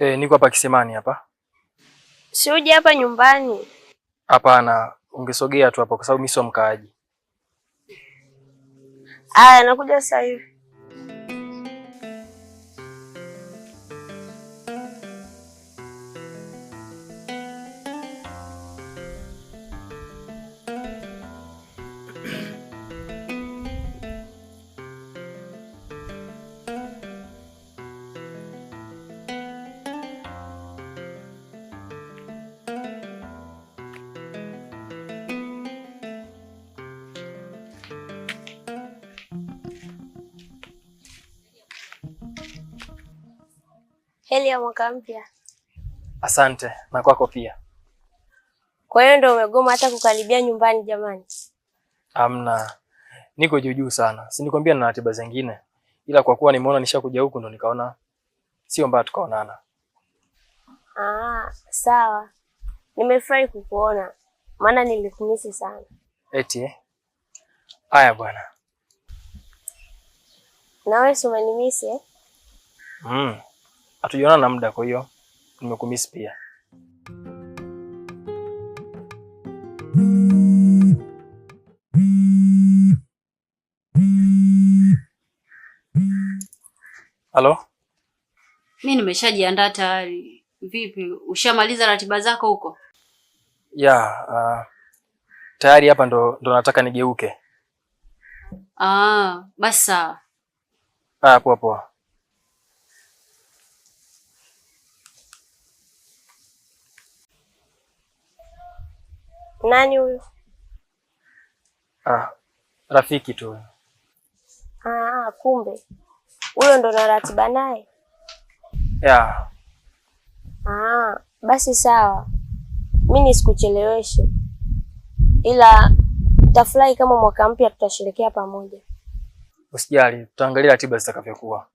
Niko hapa Kisemani hapa. Si uje hapa nyumbani? Hapana, ungesogea tu hapa kwa sababu mimi sio mkaaji. Aya, nakuja sasa hivi. Heri ya mwaka mpya. Asante, na kwako pia. Kwa hiyo ndio umegoma hata kukaribia nyumbani jamani? Amna, niko juu juu sana. Si nikwambia na ratiba zingine, ila kwa kuwa nimeona nishakuja huku ndo nikaona sio mbaya tukaonana. Ah, sawa. Nimefurahi kukuona maana nilikumisi sana. Eti eh? Haya bwana. Na wewe si umenimisi eh? Hatujaonana na muda, kwa hiyo nimekumisi pia. Halo? Mi nimeshajiandaa tayari. Vipi, ushamaliza ratiba zako huko? Ya, tayari hapa ndo nataka nigeuke. Ah, basi sawa. Ah, poa poa. Nani huyu? Ah, rafiki tu. Ah, kumbe huyo ndo na ratiba naye. Ya. Ah, basi sawa, mi nisikucheleweshe, ila nitafurahi kama mwaka mpya tutasherekea pamoja. Usijali, tutaangalia ratiba zitakavyokuwa.